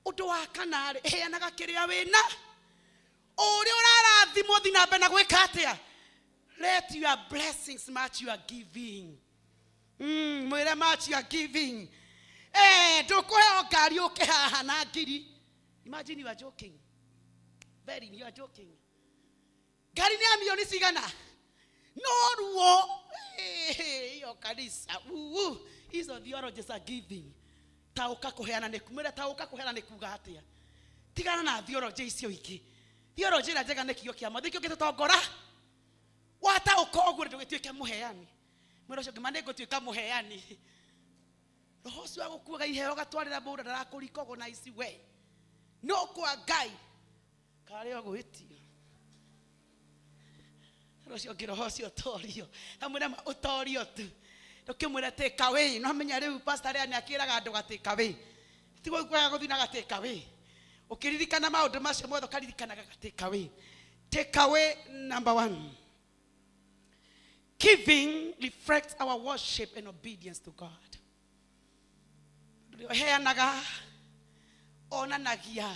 Ũndũ wa kana rĩ, heanaga kĩrĩa wĩna. O ũrĩa ũrarathimwo, thi na mbere na gwĩka atĩa? Let your blessings match your giving. Mwĩre match your giving. Eh, ndũkũheo ngari ũke haha na ngiri. Imagine, you are joking. Very, you are joking. Ngari nĩ ya milioni cigana? No ruo. Eh, hiyo kanisa uu hizo theologies are giving. Taũka kũheana nĩ mwĩre, taũka kũheana nĩ kuga atĩa? Tigana na theology icio ingĩ. Theology ĩrĩa njega nĩ kiugo kĩa Mwathani, kĩo gĩtũtongora. Wataũka ũguo ndũgĩtuĩke mũheani. Mwĩra ũcio ũngĩ, ma nĩngũtuĩka mũheani. Roho ũcio wa gũkuaga iheo ũgatwarĩra mũndũ ndarakũrika ũguo na ici we. No kwa Ngai karĩ o gwĩtio. Roho ũcio ũngĩ, roho ũcio ũtorio. Amwĩra ma ũtorio tu. Ndũkĩmwĩre take away. No menya rĩu pastor rĩa nĩ akĩraga andũ ga take away. Ti kwega gũthiĩ na ga take away. Ũkĩririkana maũndũ macio mothe ũkaririkanaga ga take away. Take away number one. Giving reflects our worship and obedience to God. Ũrĩa ũheanaga onanagia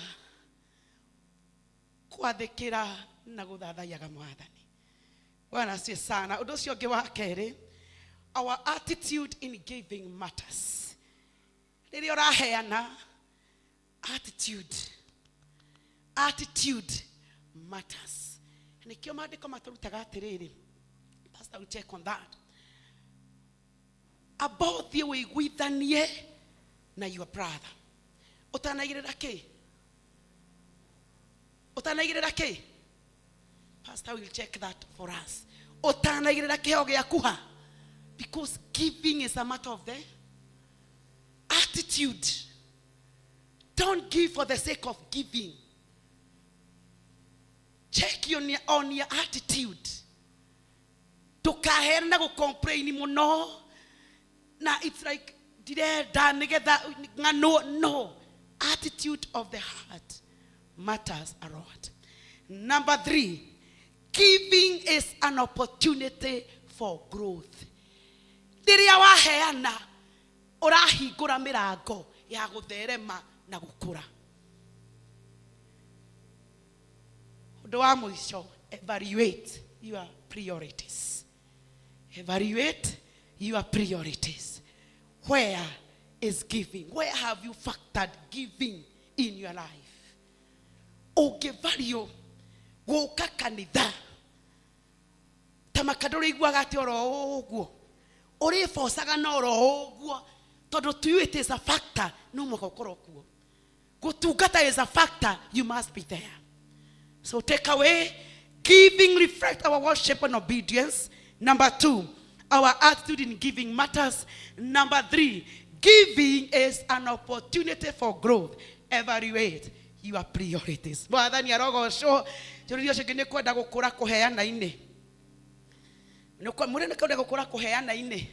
kwathĩkĩra na gũthathaiyaga Mwathani. Bwana asifiwe sana. Ũndũ ũcio ũngĩ wa kerĩ, our attitude in giving matters. Rĩrĩa ũraheana, attitude, attitude matters. Nĩkĩo maandĩko matũrutaga atĩrĩrĩ, pastor will check on that. Amba ũthiĩ wĩiguithanie na your brother ũtanaigĩrĩra kĩ, ũtanaigĩrĩra kĩ. Pastor will check that for us. Ũtanaigĩrĩra kĩheo gĩaku ha, because giving is a matter of the attitude. Don't give for the sake of giving. Check on your attitude. Ndũkaheane na gũ-complain mũno na it's like ndirenda nĩgetha ng'ano. No, attitude of the heart matters a lot. Number three, giving is an opportunity for growth. Rĩrĩa waheana ũrahingũra mĩrango ya gũtherema na gũkũra. Ũndũ wa mũico, evaluate your priorities. Evaluate your priorities. Where is giving? Where have you factored giving in your life? Ũngĩvalue gũka kanitha ta makandũ ũrĩiguaga atĩ oro ũguo ũrĩbocaga na oro ũguo, tondũ to you it is a factor, no mũhaka ũkorwo kuo. Gũtungata is a factor, you must be there. So take away, giving reflect our worship and obedience. Number two, our attitude in giving matters. Number three, giving is an opportunity for growth. Evaluate your priorities. Mwathani arogocwo. Njũrĩria ũcio ũngĩ, nĩ kwenda gũkũra kũheana-inĩ? Mũrĩ nĩ kwenda gũkũra kũheana-inĩ?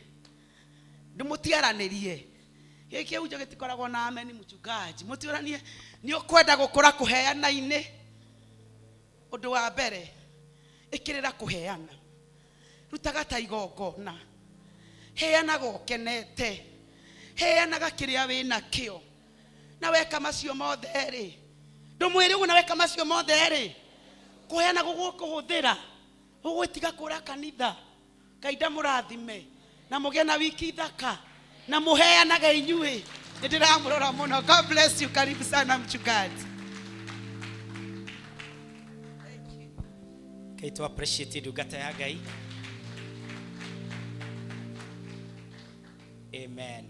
Ndĩmũtiaranĩrie, gĩkĩ kĩhunjio gĩtikoragwo na ameni. Mchungaji, mũtiũranie, nĩ ũkwenda gũkũra kũheana-inĩ? Ũndũ wa mbere, ĩkĩrĩra kũheana, rutaga ta igongona, heanaga ũkenete, heanaga kĩrĩa wĩna kĩo. Na weka macio mothe rĩ, ndũmwĩre ũguo, na weka macio mothe rĩ, kũheana gũgũkũhũthĩra, ũgũtiga kũra kanitha. Ngai ndamũrathime na mũgĩe na wiki thaka na mũheanage inyuĩ. Nĩ ndĩramũrora mũno. God bless you. Karibu sana, mchungaji. Ngai tu appreciate ndungata ya Ngai. Amen.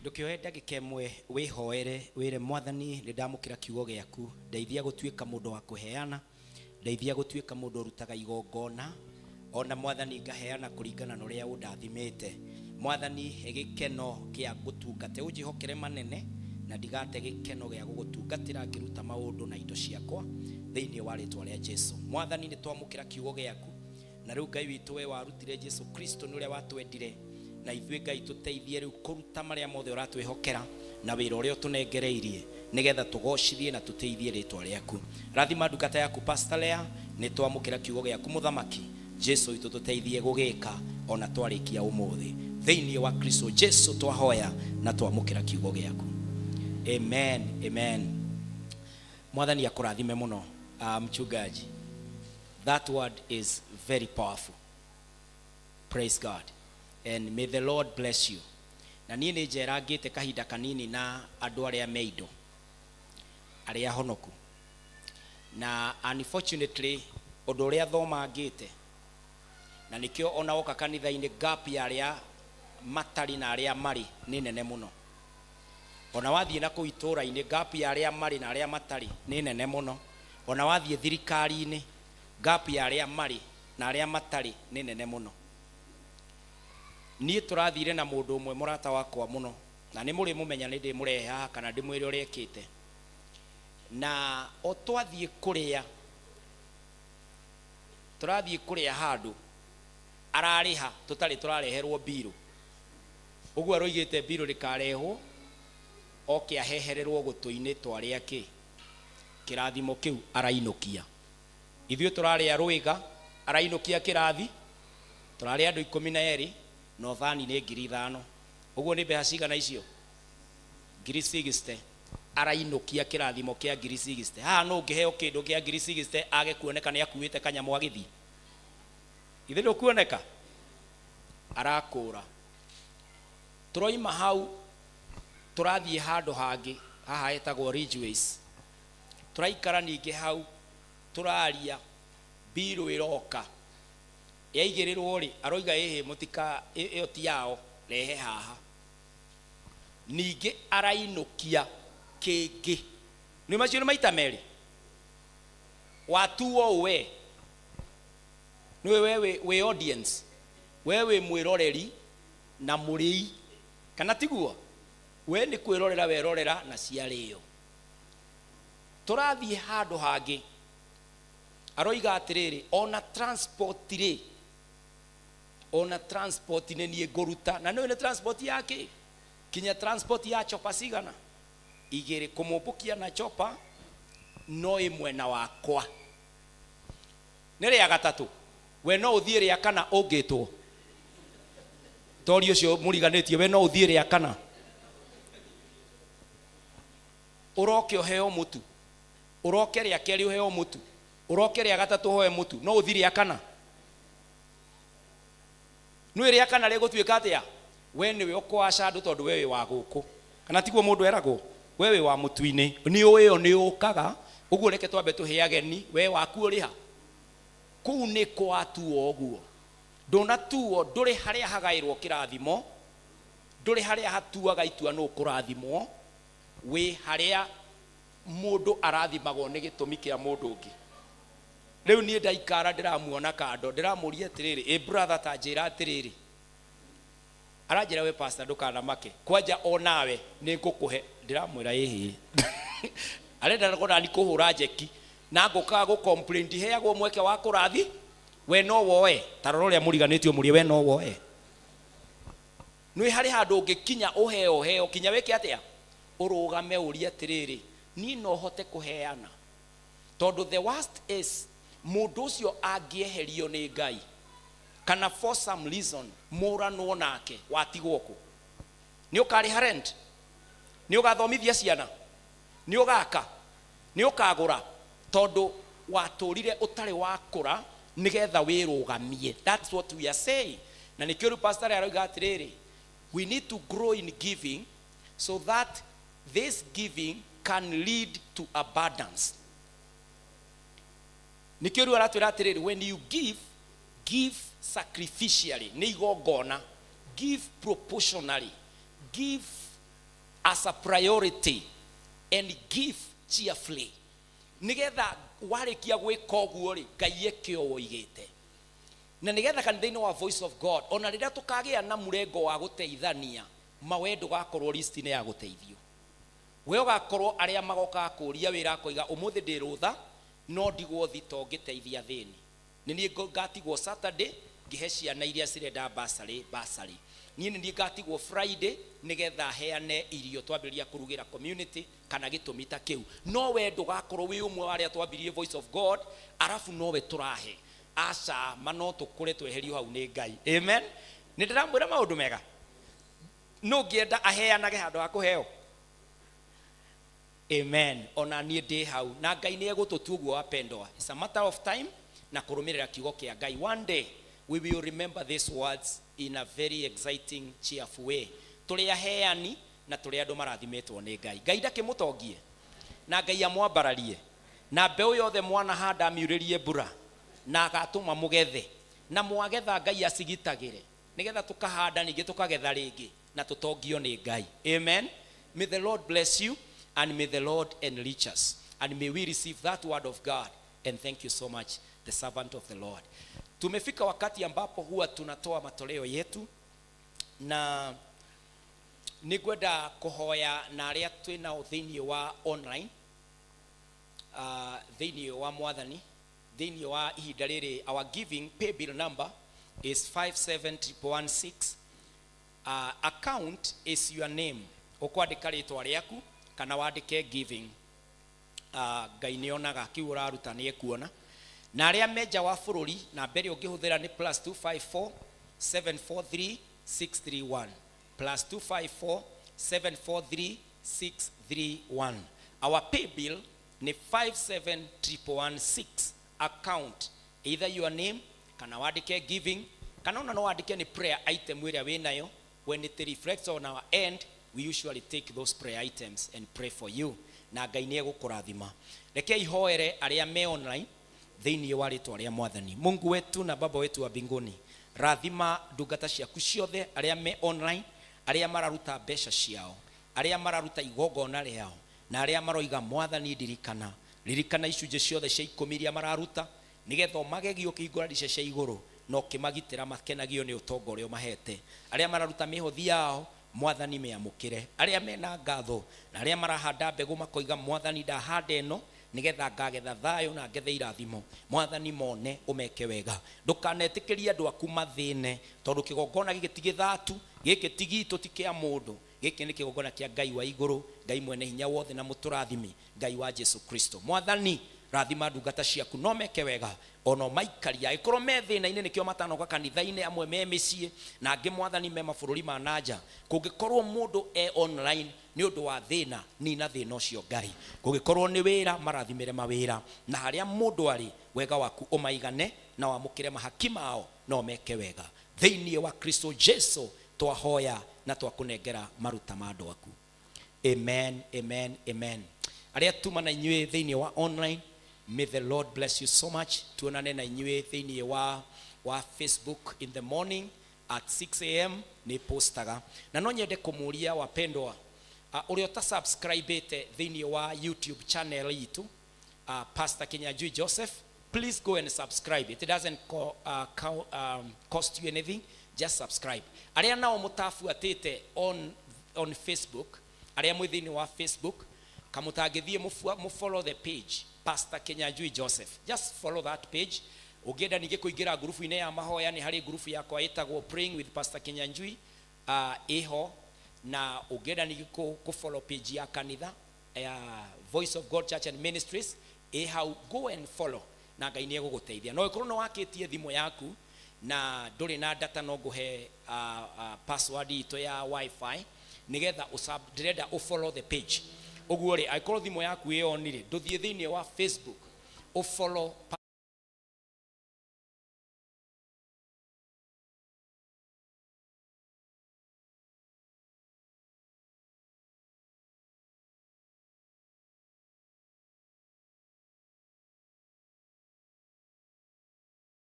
Ndũkĩoe ndagĩka ĩmwe wĩhoere, wĩre Mwathani, nĩ ndamũkĩra kiugo gĩaku, ndeithia gũtuĩka mũndũ wa kũheana, ndeithia gũtuĩka mũndũ ũrutaga igongona, ona Mwathani ngaheana kũringana na ũrĩa ũndathimĩte. Mwathani, he gĩkeno kĩa gũtungata, ũnjĩhokere manene na ndigate gĩkeno gĩa gũgũtungatĩra ngĩruta maũndũ na indo ciakwa thĩinĩ wa rĩtwa rĩa Jesu. Mwathani, nĩ twamũkĩra kiugo gĩaku, na rĩu Ngai witũ, we warutire Jesu Kristo nĩ ũrĩa watwendire na ithuĩ. Ngai, tũteithie rĩu kũruta marĩa mothe ũratwĩhokera na wĩra ũrĩa ũtũnengereirie, nĩgetha tũgocithie na tũteithie rĩtwa rĩaku. Rathima ndungata yaku Pastor Lea. Nĩ twamũkĩra kiugo gĩaku, Mũthamaki Jesu witũ, tũteithie gũgĩka ona twarĩkia ũmũthĩ. Thĩinĩ wa Kristo Jesu twahoya na twamũkĩra kiugo gĩaku, amen, amen. Mwathani akũrathime mũno. Mchungaji, that word is very powerful. Praise God and may the Lord bless you. Na niĩ nĩ njerangĩte kahinda kanini na andũ arĩa me indo, arĩa honoku, na unfortunately ũndũ ũrĩa thomangĩte, na nĩkĩo ona woka kanitha-inĩ, gap ya arĩa matarĩ na arĩa marĩ nĩ nene mũno. Ona wathiĩ na kũu itũũra-inĩ, gap ya arĩa marĩ na arĩa matarĩ nĩ nene mũno. Ona wathiĩ thirikari-inĩ, gap ya arĩa marĩ na arĩa matarĩ nĩ nene mũno. Niĩ tũrathire na mũndũ ũmwe mũrata wakwa mũno, na nĩ mũrĩmũmenya, nĩ ndĩmũrehe haha kana ndĩmwĩre ũrĩa ekĩte. Na o twathiĩ kũrĩa, tũrathiĩ kũrĩa handũ, ararĩha tũtarĩ tũrareherwo mbirũ. Ũguo aroigĩte mbirũ rĩkarehwo, oke ahehererwo gũtũ-inĩ twarĩa kĩ? Kĩrathimo kĩu arainũkia. Ithuĩ tũrarĩa rwĩga, arainũkia kĩrathi, tũrarĩa andũ 12, no thani nĩ 5,000. Ũguo nĩ mbeca cigana icio? 60,000. Arainũkia kĩrathimo kĩa 60,000. Haha nũ ũngĩheo kĩndũ kĩa 60,000 age kuoneka nĩ akuĩte kanyamũ agĩthiĩ? Githĩ ndũkuoneka? Arakũra. Tũroima hau tũrathiĩ handũ hangĩ, haha hetagwo Ridgeways. Tũraikara ningĩ hau tũraria, mbirũ ĩroka. Yaigĩrĩrwo rĩ, aroiga ĩhĩ mũtika, ĩyo ti yao, rehe haha. Ningĩ arainũkia kĩngĩ. Nĩ macio nĩ maita merĩ. Watuo ũ we? Nĩwe we wĩ audience. We wĩ mwĩroreri na mũrĩi. Kana tiguo? We nĩ kwĩrorera werorera na ciarĩo. Tũrathiĩ handũ hangĩ. Aroiga atĩrĩrĩ, ona transport rĩ, ona transport nĩ niĩ ngũruta. Na nĩũĩ nĩ transport ya kĩ? Kinya transport ya chopa cigana? Igĩrĩ. Kũmũmbũkia na chopa no ĩ mwena wakwa. Nĩ rĩa gatatũ. We no ũthiĩ rĩa kana ũngĩtwo. Tori ũcio mũriganĩtie, we no ũthiĩ rĩa kana. Ũroke ũheo mũtu. Ũroke rĩa kerĩ ũheo mũtu. Ũroke rĩa gatatũ ũhoe mũtu. No ũthiĩ rĩa kana. Nĩũĩ rĩa kana rĩgũtuĩka atĩa? We nĩwe ũkũaca andũ tondũ we wĩ wa gũkũ. Kana tiguo mũndũ eragwo? We wĩ wa mũtu-inĩ. Nĩ ũĩ ĩyo nĩ yũkaga. Ũguo reke twambe tũhe ageni. We waku ũrĩ ha? Kũu nĩ kwatuo ũguo. Ndũnatuo, ndũrĩ harĩa hagaĩrwo kĩrathimo, ndũrĩ harĩa hatuaga itua nũ ũkũrathimwo, wĩ harĩa mũndũ arathimagwo nĩ gĩtũmi kĩa mũndũ ũngĩ. Rĩu niĩ ndaikara ndĩramuona kando, ndĩramũria atĩrĩrĩ, ĩ brother ta njĩra atĩrĩrĩ. Aranjĩra we pastor ndũkanamake, kwanja o nawe nĩ ngũkũhe. Ndĩramwĩra ĩhĩ. Arenda nani kũhũra njeki na ngũkaga gũ complain ndiheagwo mweke wa kũrathi, we no woe. Ta rora ũrĩa mũriganĩtie ũmũrie we no woe. Nĩ harĩ handũ ũngĩkinya ũheo heo kinya wĩke atĩa? Ũrũgame ũrie atĩrĩrĩ, niĩ no hote kũheana. Tondũ the worst is mũndũ ũcio angĩeherio nĩ Ngai kana for some reason mũranwo nake, watigwo kũ? Nĩ ũkarĩha rent? Nĩ ũgathomithia ciana? Nĩ ũgaka? Nĩ ũkagũra? Tondũ watũrire ũtarĩ wakũra nĩgetha wĩrũgamie. That's what we are saying. Na nĩkĩo rĩu pastor aroiga atĩrĩrĩ, we need to grow in giving so that this giving can lead to abundance. Nĩkĩo rĩu aratwĩra atĩrĩrĩ, when you give, give sacrificially, nĩ igongona, give proportionally, give as a priority and give cheerfully. Nĩgetha warĩkia gwĩka ũguo rĩ, Ngai eke o woigĩte. Na nĩgetha kanitha-inĩ wa Voice of God, ona rĩrĩa tũkagĩa na mũrengo wa gũteithania, ma we ndũgakorwo list-inĩ ya gũteithio. We ũgakorwo arĩa magokaga kũria wĩra akoiga ũmũthĩ ndĩ rũtha, no ndigwo thito ngĩteithia athĩni. Nĩ niĩ ngatigwo Saturday ngĩhe ciana iria cirenda bursary, bursary. Niĩ nĩ niĩ ngatigwo Friday nĩgetha heane irio twambĩrĩria kũrugĩra community kana gĩtũmi ta kĩu. No we ndũgakorwo wĩ ũmwe wa arĩa twambirie Voice of God, arabu nowe tũrahe. Aca, ma no tũkũre tweherio hau nĩ Ngai. Amen. Nĩ ndĩramwĩra maũndũ mega. Nũ ũngĩenda aheanage handũ ha kũheo? Amen. Ona niĩ ndĩ hau. Na Ngai nĩ egũtũtua ũguo wapendwa. It's a matter of time na kũrũmĩrĩra kiugo kĩa Ngai. One day we will remember these words in a very exciting, cheerful way. Tũrĩ aheani na tũrĩ andũ marathimĩtwo nĩ Ngai. Ngai ndakĩmũtongie na Ngai amwambararie na mbeũ yothe mwanahanda amiurĩrie mbura na agatũma mũgethe, na mwagetha Ngai acigitagĩre nĩgetha tũkahanda ningĩ tũkagetha rĩngĩ na tũtongio nĩ Ngai. Amen. May the Lord bless you and may the Lord enrich us and may we receive that word of God. And thank you so much, the servant of the Lord. Tumefika wakati ambapo huwa tunatoa matoleo yetu, na nĩngwenda kũhoya na arĩa twĩ nao thĩinĩ wa online, thĩinĩ wa Mwathani, thĩinĩ wa ihinda rĩrĩ. Our giving pay bill number is 57116. Account is your name. Ũkwandĩka rĩtwa rĩaku kana wandĩke giving. Ngai nĩ onaga kiu ũraruta, nĩ ekuona. Na arĩa menja wa bũrũri, namba ĩrĩa ũngĩhũthĩra nĩ +254 743 631, +254 743 631. Our pay bill nĩ 57116. Account, either your name kana wandĩke giving, kana ona no wandĩke nĩ prayer item ĩrĩa wĩ nayo. When it reflects on our end, we usually take those prayer items and pray for you, na Ngai nĩ egũkũrathima. Reke ihoere arĩa me online thĩinĩ wa rĩtwa rĩa Mwathani. Mungu wetu na Baba wetu wa mbinguni, rathima ndungata ciaku ciothe, arĩa me online, arĩa mararuta mbeca ciao, arĩa mararuta igongona rĩao, na arĩa maroiga, "Mwathani, ndirikana." Ririkana icunjĩ ciothe cia ikũmi iria mararuta, nĩgetha ũmagegie ũkĩhingũra ndica cia igũrũ na ũkĩmagitĩra makenagio nĩ ũtonga ũrĩa ũmahete. Arĩa mararuta mĩhothi yao, Mwathani, mĩamũkĩre. Arĩa mena ngatho na arĩa marahanda mbegũ makoiga, "Mwathani, ndahanda ĩno nĩgetha ngagetha thayũ na ngethe irathimo," Mwathani, mone ũmeke wega. Ndũkanetĩkĩrie andũ aku mathĩne, tondũ kĩgongona gĩkĩ ti gĩthatu, gĩkĩ ti gitũ, ti kĩa mũndũ. Gĩkĩ nĩ kĩgongona kĩa Ngai wa igũrũ, Ngai mwene hinya wothe na mũtũrathimi, Ngai wa Jesu Kristo. Mwathani, rathima ndungata ciaku, no meke wega ona maikaria angĩkorwo me thĩna-inĩ, nĩkĩo matanoka kanitha-inĩ. Amwe me mĩciĩ na angĩ, Mwathani, me mabũrũri ma nanja. Kũngĩkorwo mũndũ e online nĩ ũndũ wa thĩna, nina thĩna ũcio, Ngai. Kũngĩkorwo nĩ wĩra, marathimĩre mawĩra, na harĩa mũndũ arĩ, wega waku ũmaigane na wamũkĩre mahaki mao, no meke wega. Thĩinĩ wa Kristo Jesu twahoya na twakũnengera maruta ma andũ aku. Amen, amen, amen. Arĩa tuma na inyuĩ thĩinĩ wa online, may the Lord bless you so much. Tuonane na inyuĩ thĩinĩ wa Facebook in the morning at 6 a.m., nĩ postaga. Na no nyende kũmũria, wapendwa, ũrĩa ũtasubscribĩte thĩinĩ wa YouTube channel itũ, Pastor Kinyanjui Joseph, please go and subscribe. It doesn't cost you anything. Just subscribe. Arĩa nao mũtabuatĩte on Facebook, arĩa mwĩ thĩinĩ wa Facebook, kamũtangĩthiĩ mũfollow the page, Pastor Kinyanjui Joseph. Just follow that page. Ũngĩenda ningĩ kũingĩra ngurubu-inĩ ya mahoya, nĩ harĩ ngurubu yakwa ĩtagwo Praying with Pastor Kinyanjui, ĩho. Na ũngĩenda ningĩ kũ follow page ya kanitha ya Voice of God Church and Ministries, ĩ hau. Go and follow, na Ngai nĩ egũgũteithia. No ĩkorwo nĩ wakĩtie thimũ yaku na ndũrĩ na data, no ngũhe password itũ ya WiFi nĩgetha ndĩrenda ũfollow the page. Ũguo rĩ, angĩkorwo thimũ yaku ĩ on rĩ, ndũthiĩ thĩinĩ wa Facebook ũfollow.